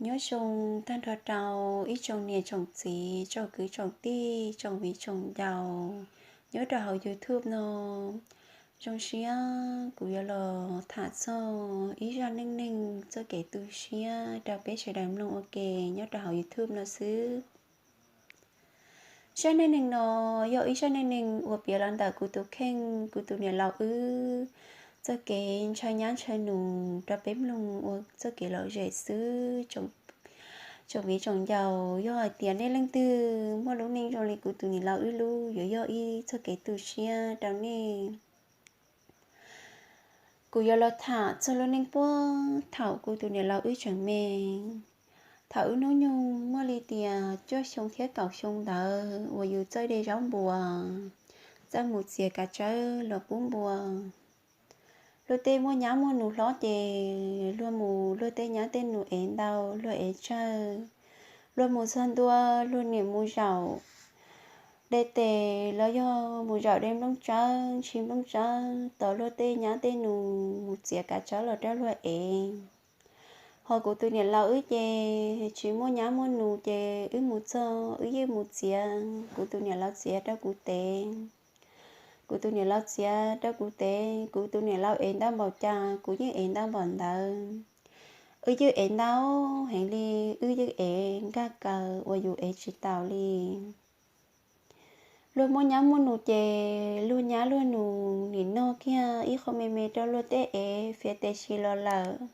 Nyob zoo tag nrho rau ib tsoom niam tsoom txiv, tsoom kwv tsoom tij, tsoom viv tsoom ncaus nyob rau hauv YouTube no. Zoo siab kuv yuav los tham txog ib zaj neej neeg txoj kev tu siab rau peb sawv daws mloog ua ke nyob rau hauv YouTube no xwb. Zaj neej neeg no yog ib zaj neej neeg uas piav los ntawm kuv tus kheej, kuv tus niam laus wb txoj kev ntshaw nyab ntshaw nus rau peb mloog ua txoj kev lom zem xwb. Tsoom viv tsoom ncaus, yog hais tias nej leej twg muaj lub neej zoo li kuv tus niam laus wb lub, yuav yog ib txoj kev tu siab rau nej. Kuv yuav los tham txog lub neej puag thaum kuv tus niam laus wb tseem me. Thaum wb hnub nyoog muaj li tias cuaj xyoo thiab kaum xyoo ntawd uas yus txawj de zaub npua, txawj mus txiav kav tsawb los pub npua. Luag tej muaj nyab muaj nus hlob ces luag mus luag tej nyab tej nus ev ntau, luag ev tsawg. Luag mus txog ntua, luag niam mus zaum de tes los yog mus zaum de nplooj tsawb, ntshis nplooj tsawb tos luag tej nyab tej nus mus txiav kav tsawb los rau luag ev. Ho kuv tus niam laus wb ces tsis muaj nyab muaj nus ces wb mus txog wb yeej mus txiav, kuv tus niam laus txiav rau kuv tev. Kuv tus niam laus txiav rau kuv tev, kuv tus niam laus ev ntau npaum cas kuv yeej ev ntau npaum ntawd. Wb yeej ev ntau heev li, wb yeej ev nkag kaws uas yus ev tsis taus li. Luag muaj nyab muaj nus ces luag nyab luag nus nim no kiag ib qho me me rau luag tej ev fiav tes si los lawm.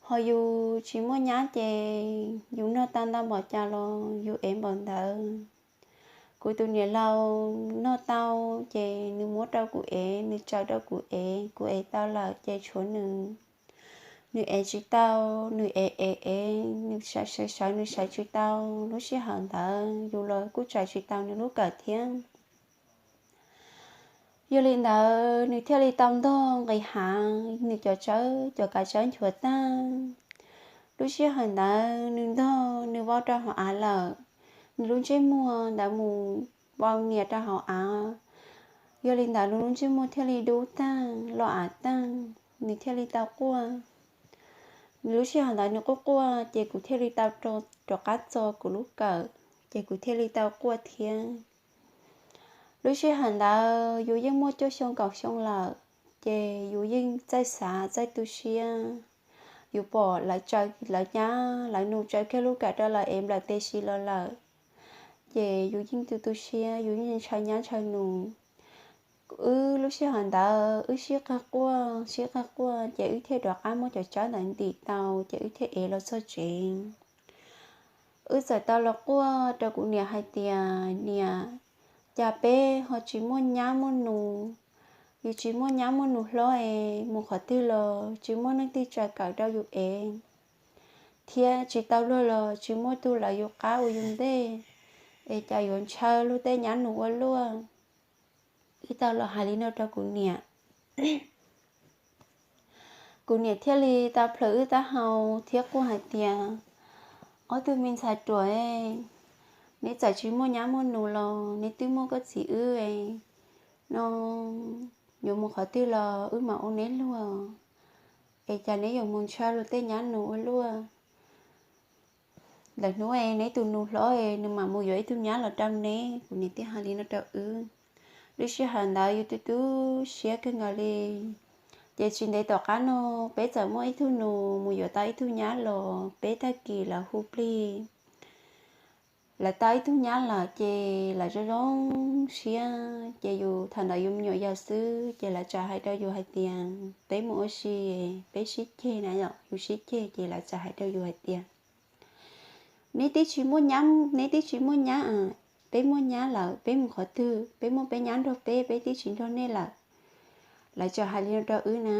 Ho yus tsis muaj nyab ces yus noj tau ntau npaum cas los yus ev npaum ntawd. Kuv tus niam laus noj tau ces nws muab rau kuv ev, nws tsaws rau kuv ev, kuv ev tau lawm ces tshuav nws. Nws ev tsis tau, nws ev ev ev, nws sawv sawv sawv, nws sawv tsis tau. Lub sij hawm ntawd yus los kuj tsaws tsis tau nws lub kawm thiab. Yog li ntawd nws thiaj li tau ntog nqis hav, nws cov tsawb, cov kav tsawb nchuav tag. Lub sij hawm ntawd nws ntog, nws vau rau hauv av lawm. Nws lub ntsej muag ntawd mus vau nias rau hauv av. Yog li ntawd nws lub ntsej muag thiaj li dub tag, los av tag, nws thiaj li tau quaj. Nws lub sij hawm ntawd nws quaj quaj ces kuv thiaj li tau rov qab txo kuv lub kawm, ces kuv thiaj li tau quaj thiab. Lub sij hawm ntawd yus yeej muaj cuaj xyoo kaum xyoo lawm, ces yus yeej txawj xav txawj tu siab. Yus pom lawv tsaws lawv nyab lawv nus tsaws kiag lub kawm rau lawv ev nplaim tes si los lawm, ces yus yeej tu tu siab, yus yeej ntshaw nyab ntshaw nus. Wb lub sij hawm ntawd wb sib qawg quaj sib qawg quaj ces wb thiaj rov qab muab cov tsawb ntawd ntim tau ces wb thiaj ev los txog tsev. Wb txawm tau los quaj rau kuv niam hais tias, Niam, cas peb ho tsis muaj nyab muaj nus? Yus tsis muaj nyab muaj nus hlob es mus qhov twg los tsis muaj neeg twg tsaws kawm rau yus ev, thiab tsis tau luag los tsis muaj tug lawv yus qab ua yus ntej, es cas yuav ntshaw luag tej nyab nus ua luaj? Wb tau los hais li no rau kuv niam. Kuv niam thiaj li tau plhws wb taub hau thiab quaj hais tias, Ob tug me ntxhais ruam, neb txawm tsis muaj nyab muaj nus los neb twb muaj koj txiv wb no, yuav mus qhov twg los wb mam ua neb luag, es cas neb yuav mus ntshaw luag tej nyab nus ua luaj? Lwm hnub neb tus nus hlob nws mam mus yuav ib tug nyab los rau neb. Kuv niam thiaj hais li no rau wb. Lub sij hawm ntawd yus tu tu siab kawg nkaus li. Ces tsis ntev tom qab no peb txawm muaj ib tug nus mus yuav tau ib tug nyab los, peb tag kis lawv hu plig. Lawv tau ib tug nyab lawm ces lawv zoo zoo siab, ces yus thaum ntawd yus me nyuam yaus xwb ces lawv txawm hais rau yus hais tias, Peb mus ua si, peb sib ceg na, yus sib ceg ces lawv txawm hais rau yus hais tias, Neb twb tsis muaj nyab, neb twb tsis muaj nyab, peb muaj nyab lawm, peb mus qhov twg peb muaj peb nyab nrog peb, peb twb tsis nrog nej lawm. Lawv txawm hais li no rau wb na.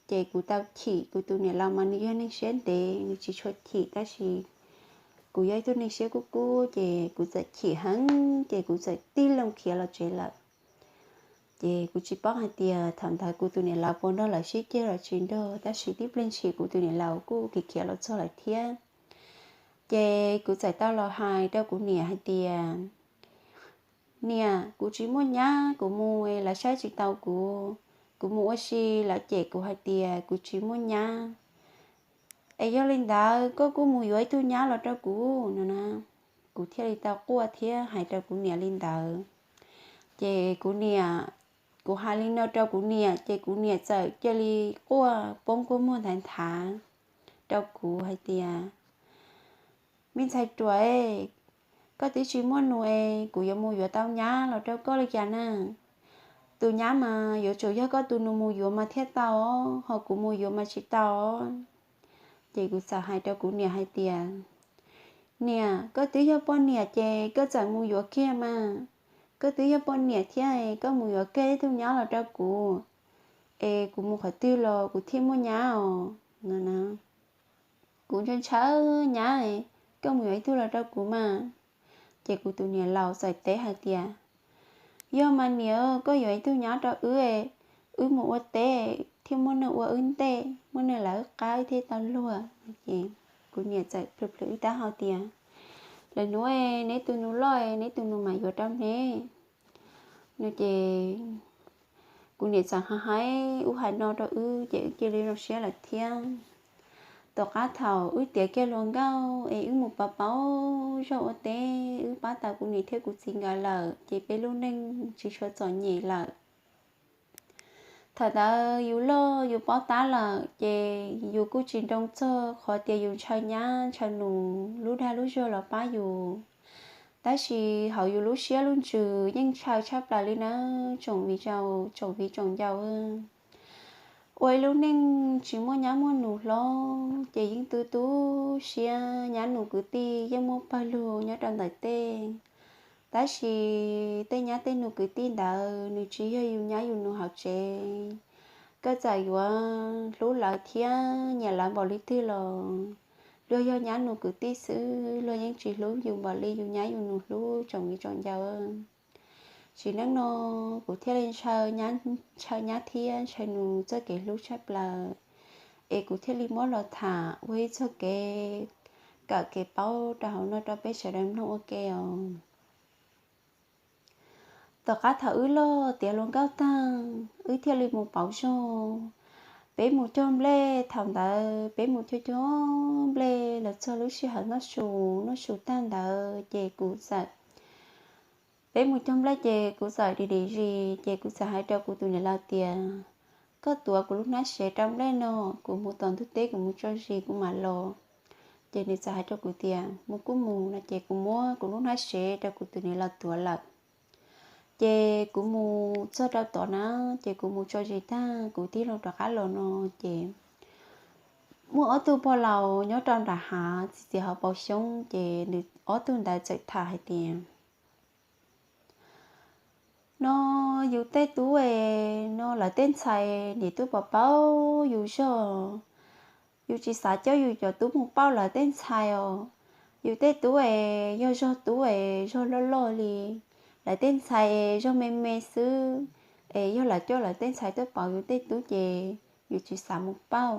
Ces kuv tau chim, kuv tus niam laus mas nws yog neeg siab ntev, nws tsis tshua chim, tab sis kuv yog ib tug neeg siab kub kub ces kuv txawm chim heev ces kuv txawm tig loo khiav los tsev lawm. Ces kuv tsis paub hais tias thaum ntawd kuv tus niam laus puas nrog lawv sib ceg los tsis nrog, tab sis tib pliag ntshis kuv tus niam laus kuj khiav khiav los txog lawm thiab. Ces kuv txawm tau los hais rau kuv niam hais tias, Niam, kuv tsis muaj nyab, kuv mus lawv saib tsis taus kuv, kuv mus ua si lawv cem kuv hais tias kuv tsis muaj nyab. Es yog li ntawd koj kuj mus yuav ib tug nyab los rau kuv no na. Kuv thiaj li tau quaj thiab hais rau kuv niam li ntawd. Ces kuv niam, kuv hais li no rau kuv niam ces kuv niam txawm cia li quaj poob kua muag nthav nthav rau kuv hais tias, Me ntxhais ruam, koj twb tsis muaj nus es kuv yuav mus yuav tau nyab los rau koj li cas na? Tus nyab mas yuav tsum yog koj tus nus mus yuav mas thiaj tau, ho kuv mus yuav mas tsis tau. Ces kuv txawm hais rau kuv niam hais tias, Niam, koj twb yog poj niam ces koj txawm mus yuav kiag mas. Koj twb yog poj niam thiab, koj mus yuav kiag ib tug nyab los rau kuv, es kuv mus qhov twg los kuv thiaj muaj nyab os. Kuv ntshaw ntshaw nyab, koj mus yuav ib tug los rau kuv mas. Ces kuv tus niam laus txawm teb hais tias, Yog mas niam, koj yuav ib tug nyab rau wb, wb mus ua teb thiaj muaj neeg ua wb ntej, muaj neeg lawv wb qab wb thiaj tau luag. Ces kuv niam txawm plhws plhws wb taub hau tias, Lawv nuav, neb tus nus loj, neb tus nus mam yuav rau neb no ces kuv niam txawm hais hais ub hais no rau wb ces wb cia li zoo siab lawm thiab. Tom qab thaum wb tiav kiag hluas nkauj es wb mus pauv pauv zog ua teb, wb pab tau kuv niam thiab kuv txiv nkawd lawm ces peb lub neej tsis tshua txom nyem lawm. Thaum ntawd yus loj yus paub tab lawm ces yus kuj tsis nroo txog qhov tias yus ntshaw nyab ntshaw nus lub dag lub zog los pab yus. Tab sis hauv yus lub siab lub ntsws yeej ntshaw tshaj plaws li nawb tsoom viv, tsoom viv tsoom ncaus. Ua ib lub neej tsis muaj nyab muaj nus hlo ces yeej tu tu siab, nyab nus kwv tij yeej muaj pawg lug nyob rau ntawm tej. Tab sis tej nyab tej nus kwv tij ntawd nws tsis yog yus nyab yus nus hauv tsev. Koj txawm yuav hlub lawv thiab nyiam lawv npaum li twg los luag yog nyab nus kwv tij xwb, luag yeej tsis hlub yus npaum li yus nyab yus nus hlub tsoom viv tsoom ncaus. Tsim neej no kuv thiaj li ntshaw, ntshaw nyab thiab ntshaw nus txoj kev hlub tshaj plaws, es kuv thiaj li muab los tham ua ib txoj kev kawm kev paub rau hauv no rau peb sawv daws mloog ua ke os. Tom qab thaum wb loj tiav hluas nkauj tag, wb thiaj li mus pauv zog. Peb mus cog nplej, thaum ntawd peb mus cog cog nplej los txog lub sij hawm noj su, noj su tag ntawd ces kuv txawm, peb mus cog nplej ces kuv txawm dim dim zis ces kuv txawm hais rau kuv tus niam laus tias, Koj tuav kuv lub hnab sev rau nplej no, kuv mus tom ntug teb kuv mus tso zis kuv mam los. Ces nws txawm hais rau kuv tias, Mus kuj mus no ces kuv muab kuv lub hnab sev rau kuv tus niam laus tuav lawm. Ces kuv mus txog rau tod na, ces kuv mus tso zis tag kuv tig hlo rov qab los no ces muaj ob tug pog laus nyob rau nram hav txiv txiv hauv paus xyoob ces nws ob tug ntawd txawm tham hais tias, No yus tej tub es no lawv tej ntxhais nim tuaj pov paub yus zog, yus tsis xav coj yus cov tub mus pauj lawv tej ntxhais os. Yus tej tub es yog zog tub es zog loj loj li, lawv tej ntxhais es zog me me xwb, es yog lawv coj lawv tej ntxhais tuaj pauv yus tej tub ces yus tsis xav mus pauj.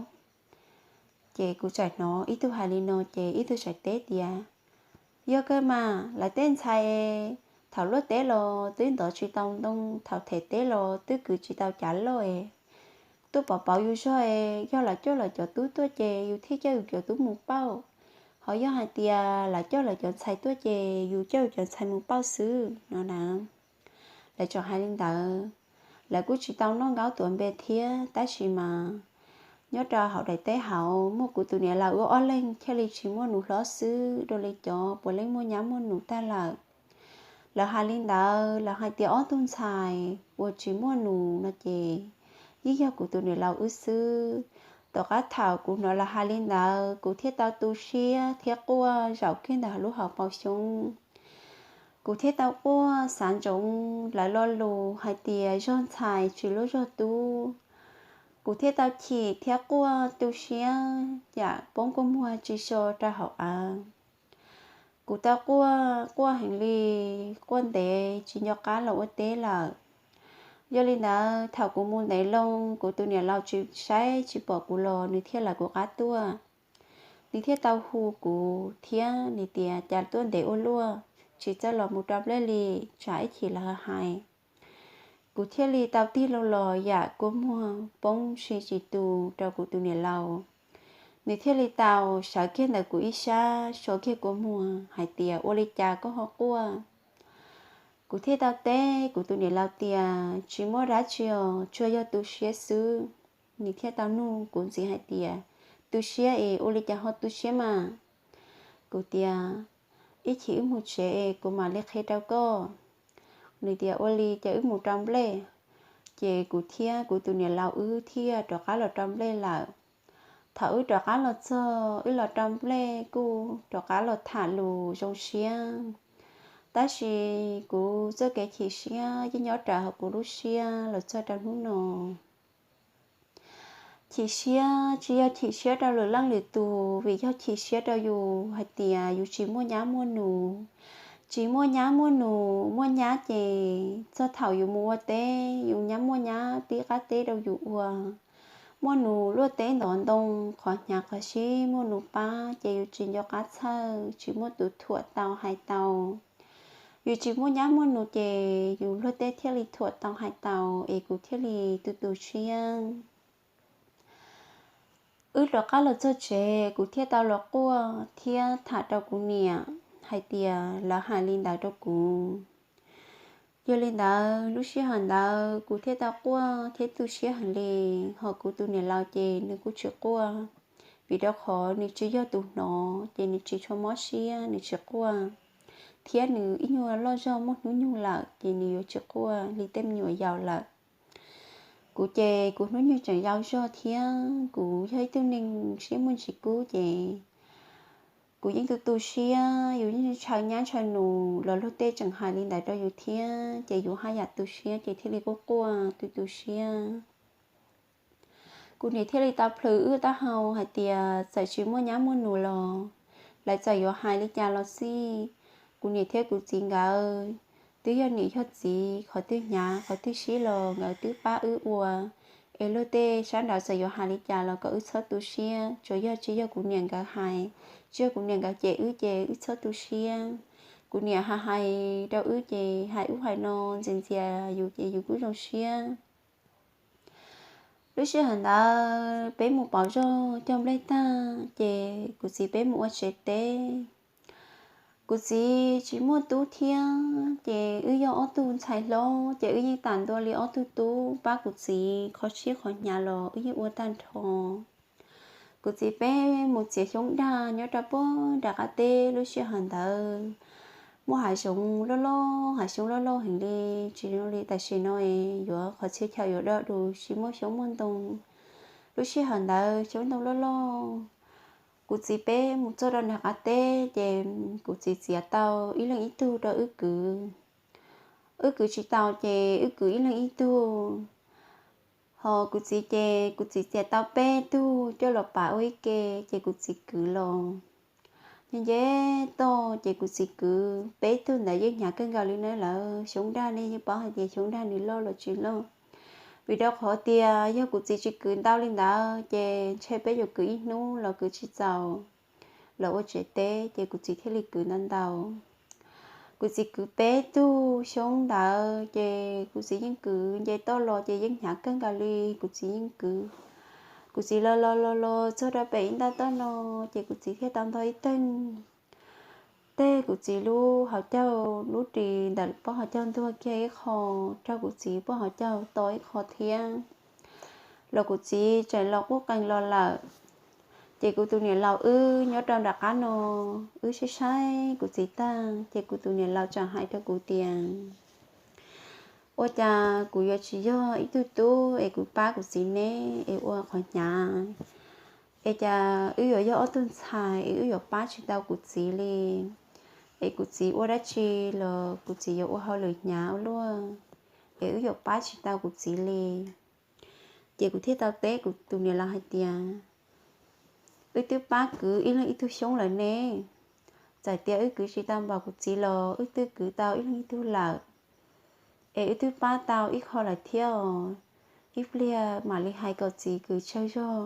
Ces kuv txawm hnov ib tug hais li no ces ib tug txawm teb tias, Yog kawg mas, lawv tej ntxhais thaum luaj teb los twb ntov tsis tau ntoo, thaum them teb los twb kwv tsis tau cav loj es. Tuaj pov pauv yus zog es yog lawv coj lawv cov tub tuaj ces yus thiaj coj yus cov tub mus pauj. Ho yog hais tias lawv coj lawv cov ntxhais tuaj ces yus coj yus cov ntxhais mus pauj xwb no na. Lawv tseem hais li ntawd, lawv kuj tsis tau noj nkaub tuav npe thiab, tab sis mas nyob rau hauv daim teb hauv muaj kuv tus niam laus wb ob leeg thiaj li tsis muaj nus hlob xwb, dua li cov puav leej muaj nyab muaj nus tag lawm. Lawv hais li ntawd, lawv hais tias ob tug ntxhais uas tsis muaj nus no ces yeej yog kuv tus niam laus wb xwb. Tom qab thaum kuv hnov lawv hais li ntawd, kuv thiaj tau tu siab thiab quaj zaum kiag ntawm lub hauv paus xyoob. Kuv thiaj tau quaj xav ntsoov lawv lo lus hais tias zog ntxhais tsis luaj zog tub. Kuv thiaj tau chim thiab quaj tu siab yam poob kua muag tsis so rau hauv av. Kuv tau quaj quaj heev li, quaj ntev tsis nco qab los ua teb lawm. Yog li ntawd, thaum kuv mus ntev loo, kuv tus niam laus tsis saib tsis pom kuv los nws thiaj lawv kuv qab tuaj. Nws thiaj tau hu kuv thiab nws tias, Cas tuaj ntev ua luaj, tsis txawj los mus rau nplej li, tsam ib chim lawv hais. Kuv thiaj li tau tig loo los yam kua muag poob si tsis tu rau kuv tus niam laus. Nws thiaj li tau sawv kiag ntawm kuv ib sab so kiag kua muag hais tias, Ua li cas koj ho quaj? Kuv thiaj tau teb kuv tus niam laus tias, Tsis muaj dab tsi os, tsuas yog tu siab xwb. Nws thiaj tau nug kuv ntxiv hais tias, Tu siab es ua li cas ho tu siab mas? Kuv tias, Ib chim wb mus tsev es kuv mam li qhia rau koj. Nws tias, Ua li ces wb mus rau nplej. Ces kuv thiab kuv tus niam laus wb thiaj rov qab los rau nplej lawm. Thaum wb rov qab los txog, wb los rau nplej kuj rov qab los tham lus zoo siab, tab sis kuv txoj kev chim siab yeej nyob rawv hauv kuv lub siab los txog rau hnub no. Chim siab tsis yog chim siab rau lwm leej lwm tus, vim yog chim siab rau yus hais tias yus tsis muaj nyab muaj nus. Tsis muaj nyab muaj nus, muaj nyab ces txog thaum yus mus ua teb, yus nyab muaj nyab pib qab teb rau yus ua. Muaj nus luaj teb ntov ntoo, qhov hnyav qhov sib muaj nus pab ces yus tsis nco qab txhawj, tsis muaj tus thuam tau hais tau. Yus tsis muaj nyab muaj nus ces yus luag tej thiaj li thuam tau hais tau, es kuv thiaj li tu tu siab. Wb rov qab los txog tsev, kuv thiaj tau los quaj thiab tham rau kuv niam hais tias lawv hais li ntawd rau kuv. Yog li ntawd, lub sij hawm ntawd kuv thiaj tau quaj thiab tu siab heev li, ho kuv tus niam laus ces nws kuj tsis quaj, vim rau qhov nws tsis yog tus hnov ces nws tsis tshua mob siab, nws tsis quaj, thiab nws ib nyuag loj zog muaj hnub nyoog lawm ces nws yuav tsis quaj li tej me nyuam yaus lawm. Kuv ces kuv hnub nyoog tseem yau zog thiab kuv yog ib tug neeg siab muaj ntsis kub ces kuv yeej tu tu siab, yus yeej ntshaw nyab ntshaw nus los luag tej tseem hais li ntawd rau yus thiab ces yus haj yam tu siab ces thiaj li quaj quaj tu tu siab. Kuv niam thiaj li tau plhws wb taub hau hais tias txawm tsis muaj nyab muaj nus los lawv txawm yuav hais li cas los xij, kuv niam thiab kuv txiv nkawd twb yog niam yog txiv, qhov twg hnyav qhov twg sib los nkawd twb pab wb ua. Es luag tej sab nraud txawm yuav hais li cas los kom wb txhob tu siab, tsuas yog tsis yog kuv niam nkawd hais, tsis yog kuv niam nkawd cem wb ces wb txhob tu siab. Kuv niam hais hais rau wb ces hais ub hais no ntxias ntxias yus ces yus kuj zoo siab. Lub sij hawm ntawd peb mus pauv zog cog nplej tag ces kuv txiv peb mus ua tsev teb. Kuv txiv tsis muaj tub thiab ces wb yog ob tug ntxhais hlob ces wb yeej tam ntua li ob tug tub pab kuv txiv, qhov sib qhov hnyav los wb yeej ua tag nrho. Kuv txiv peb mus txiav xyoob dag nyob rau puag nram qab teb. Lub sij hawm ntawd muaj hav zoov loj loj, hav xyoob loj loj heev li, tsis zoo li tam sim no yuav qhov txhia chaw yuav do du tsis muaj xyoob muaj ntoo. Lub sij hawm ntawd xyoob ntoo loj loj. Kuv txiv peb mus txog rau nram qab teb ces kuv txiv txiav tau ib leeg ib tug rau wb kwv. Wb kwv tsis tau ces wb kwv ib leeg ib tug. Ho kuv txiv ces kuv txiv txiav tau peb tug coj los pav ua ib ke ces kuv txiv kwv los. Nce nce toj ces kuv txiv kwv peb tug ntawd yeej hnyav kawg nkaus li na lawm. Xyoob dag nej yeej paub hais tias xyoob dag nws loj los tsis loj, vim rau qhov tias yog kuv txiv tsis kwv ntau li ntawd ces ntshe peb yuav kwv ib hnub los kwv tsis txaus. Los ua tsev teb ces kuv txiv thiaj li kwv ntau ntau. Kuv txiv kwv peb tug xyoob ntawd ces kuv txiv yeej kwv nce toj los ces yeej hnyav kawg nkaus li, kuv txiv yeej kwv. Kuv txiv los los los los txog rau pem ib nta toj no ces kuv txiv thiaj tau ntog ib teeg. Tej kuv txiv lub hauv caug lub ris ntawm pob hauv caug ntuag kiag ib qho, raug kuv txiv pob hauv caug to ib qho thiab. Los kuv txiv tseem los quj qees los lawm. Ces kuv tus niam laus wb nyob rau nram qab no, wb saib saib kuv txiv tag ces kuv tus niam laus tseem hais rau kuv tias, Ua cas kuv yuav tsis yog ib tug tub es kuv pab kuv txiv neb es ua qhov hnyav? Es cas wb yuav yog ob tug ntxhais es wb yuav pab tsis tau kuv txiv li? Es kuv txiv ua dab tsi los kuv txiv yuav ua hauj lwm hnyav ua luaj, es wb yuav pab tsis tau kuv txiv li. Ces kuv thiaj tau teb kuv tus niam laus hais tias, Wb twb pab kwv ib leeg ib tug xyoob lawm ne. Txawm tias wb kwv tsis tau npaum kuv txiv los wb twb kwv tau ib leeg ib tug lawm, es wb twb pab tau ib qho lawm thiab os. Ib pliag mam li hais kom txiv kwv tsawg zog.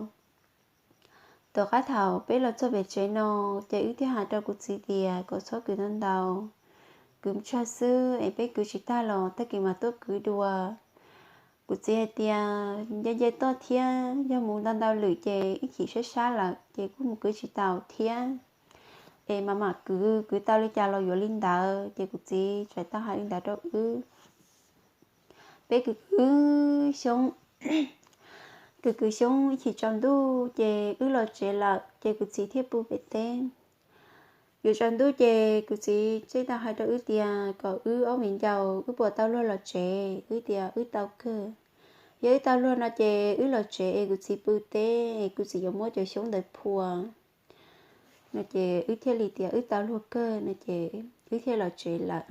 Tom qab thaum peb los txog pem tsev no, ces wb thiaj hais rau kuv txiv tias kom txhob kwv ntau ntau, kwv tsawg xwb es peb kwv tsis tag los tag kis mam tuaj kwv dua. Kuv txiv hais tias nce nce toj thiab, yog mus ntau ntau lwm ces ib chim sab sab lawm ces kuj mus kwv tsis tau thiab. Es mam mam kwv, kwv tau li cas los yuav li ntawd. Ces kuv txiv txawm tau hais li ntawd rau wb. Peb kwv kwv xyoob, kwv kwv xyoob ib chim tsaus ntuj ces wb los tsev lawm ces kuv txiv thiaj pw pem teb. Yuav tsaus ntuj ces kuv txiv thiaj tau hais rau wb tias kom wb ob viv ncaus wb puas tau luag los tsev. Wb tias wb tau kawg. Yog wb tau luag no ces wb los tsev es kuv txiv pw teb es kuv txiv yuav muab cov xyoob ntawd phua no ces wb thiaj li tias wb tau luag kawg no ces wb thiaj los tsev lawm.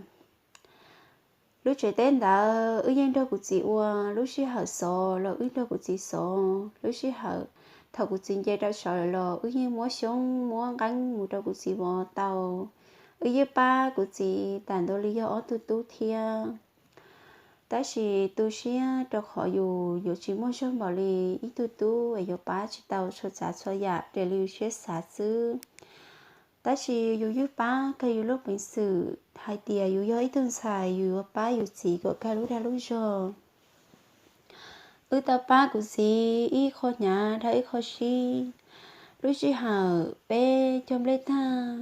Lub tsev teb ntawd wb yeej nrog kuv txiv ua, lub sij hawm xov los wb nrog kuv txiv xov, lub sij hawm thaum kuv txiv nce rau saud lawm los wb yeej muab xyoob muab nqeeb mus rau kuv txiv vov tau. Wb yeej pab kuv txiv tas ntua li yog ob tug tub thiab. Tab sis tu siab rau qhov yus yuav tsis muaj zog npaum li ib tug tub es yuav pab tsis tau txhua tsav txhua yam raws li yus siab xav xwb. Tab sis yus yeej pab kawg yus lub peev xwm hais tias yus yog ib tug ntxhais yus yuav pab yus txiv kom kawg lub dag lub zog. Wb tau pab kuv txiv ib qho hnyav dhau ib qho sib. Lub sij hawm peb cog nplej tag,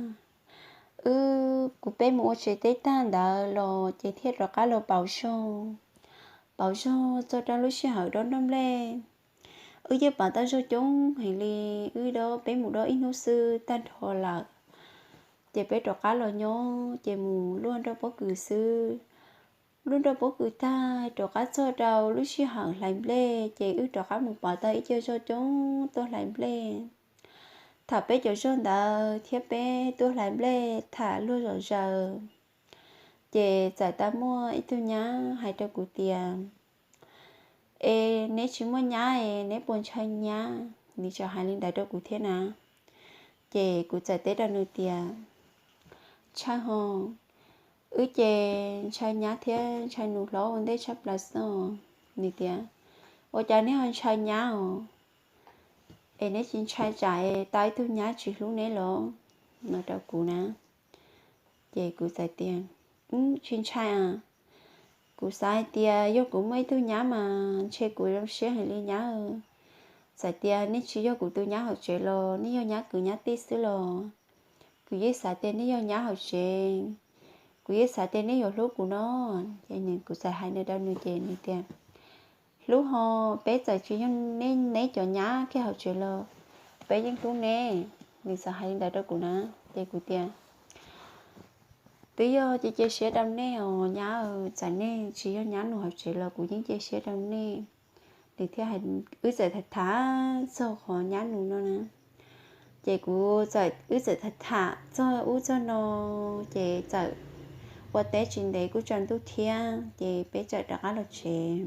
wb, kuv peb mus ua tsev teb tag ntawd los ces thiaj rov qab los pauv zog. Pauv zog txog rau lub sij hawm dob nroj nplej, wb yeej pauv tau zog coob heev li. Wb dob, peb mus dob ib hnub xwb tag nrho lawm, ces peb rov qab los nyob ces mus luaj nroj pob kws xwb. Luaj nroj pob kws tag rov qab txog rau lub sij hawm hlais nplej ces wb rov qab mus pauv tau ib co zog coob tuaj hlais nplej. Thaum peb cov zog ntawd thiab peb tuaj hlais nplej tham luag zom zaws, ces txawm tau muaj ib tug nyab hais rau kuv tias, es neb tsis muaj nyab es neb puas ntshaw nyab? Nws txawm hais li ntawd rau kuv thiab na. Ces kuv txawm teb rau nws tias, ntshaw ho, wb ces ntshaw nyab thiab ntshaw nus hlob ua ntej tshaj plaws xwb. Nws tias, ua cas neb ho ntshaw nyab os? Es neb tsis ntshai tsam es tau ib tug nyab tsis hlub neb los? No rau kuv na. Ces kuv txawm tias, tsis ntshai a. Kuv xav hais tias yog kuv muaj ib tug nyab mas ntshe kuv zoo siab heev li nyab. Txawm tias nej tsis yog kuv tus nyab hauv tsev los nej yog nyab kwv nyab tij xwb los kuv yeej xav tias nej yog nyab hauv tsev, kuv yeej xav tias nej yuav hlub kuv no. Ces kuv txawm hais nws rau nws ces nws tias, hlub ho, peb txawm tsis yog neb cov nyab kiag hauv tsev los peb yeej hlub neb. Nws txawm hais li ntawd rau kuv na. Ces kuv tias, twb yog cia cia siab rau nej os nyab, txawm nej tsis yog nyab nus hauv tsev los kuv yeej cia siab rau nej. Nws thiaj, wb txawm tham tham txog qhov nyab nus no na. Ces kuv txawm, wb txawm tham tham txog ub txog no, ces txawm ua teb tsis ntev kuj tsaus ntuj thiab ces peb txawm rov qab los tsev.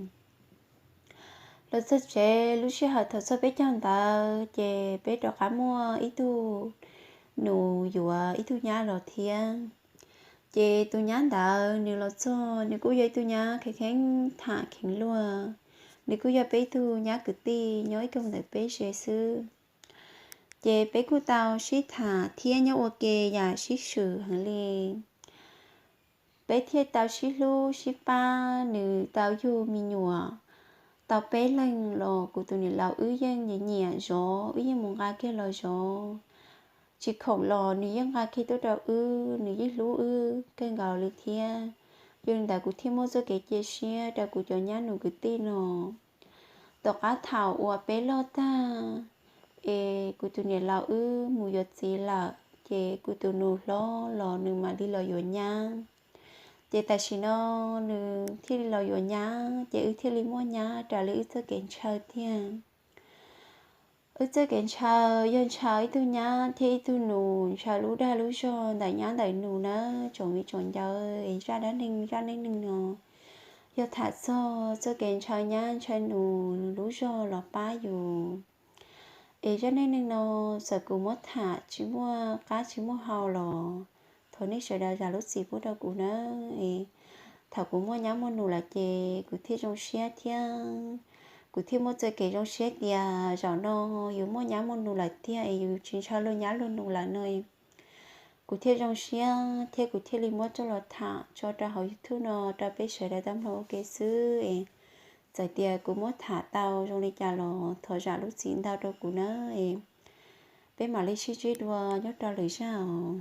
Los txog tsev lub sij hawm thaum txog peb caug ntawd ces peb rov qab muaj ib tug nus yuav ib tug nyab los thiab. Ces tus nyab ntawd nws los txog nws kuj yog ib tug nyab kheev kheev tham kheev luag, nws kuj yog peb ib tug nyab kwv tij nyob ib koog ntawm peb ze xwb. Ces peb kuj tau sib tham thiab nyob ua ke yam sib swm heev li. Peb thiaj tau sib hlub sib pab, nws tau yug me nyuam tau peb leeg los kuv tus niam laus wb yeej nyiam nyiam zov, wb yeej mus nqa kiag los zov. Tsis khoom los nws yeej nqa kiag tuaj rau wb, nws yeej hlub wb kawg nkaus li thiab. Yog li ntawd kuv thiaj muaj txoj kev cia siab rau kuv cov nyab nus kwv tij no. Tom qab thaum uas peb loj tag, es kuv tus niam laus wb mus yuav txiv lawm ces kuv tus nus hlob los nws mam li los yuav nyab. Ces tam sim no nws thiaj li los yuav nyab ces wb thiaj li muaj nyab raws li wb txoj kev ntshaw tiag. Wb txoj kev ntshaw yog ntshaw ib tug nyab thiab ib tug nus, ntshaw lub dag lub zog ntawm nyab ntawm nus na. Tsoom viv tsoom ncaws es zaj dab neeg zaj neej neeg no yog tham txog txoj kev ntshaw nyab ntshaw nus lub zog los pab yus. Es zaj neej neeg no txawm kuv muab tham tsis muaj qab tsis muaj hau los thov nej sawv daws zam lub txim pub rau kuv na. Thaum kuv muaj nyab muaj nus lawm ces kuv thiaj zoo siab thiab kuv thiaj muaj txoj kev zoo siab tias zaum no yus muaj nyab muaj nus lawm tiag es yus tsis ntshaw luag nyab luag nus lawm no. Kuv thiaj zoo siab thiab kuv thiaj li muab coj los tham tso rau hauv YouTube no rau peb sawv daws tau mloog ua ke xwb es Txawm tias kuv muab tham tau zoo li cas los thov zam lub txim ntau rau kuv nawb. Peb mam li sib ntsib dua nyob rau lwm zaus.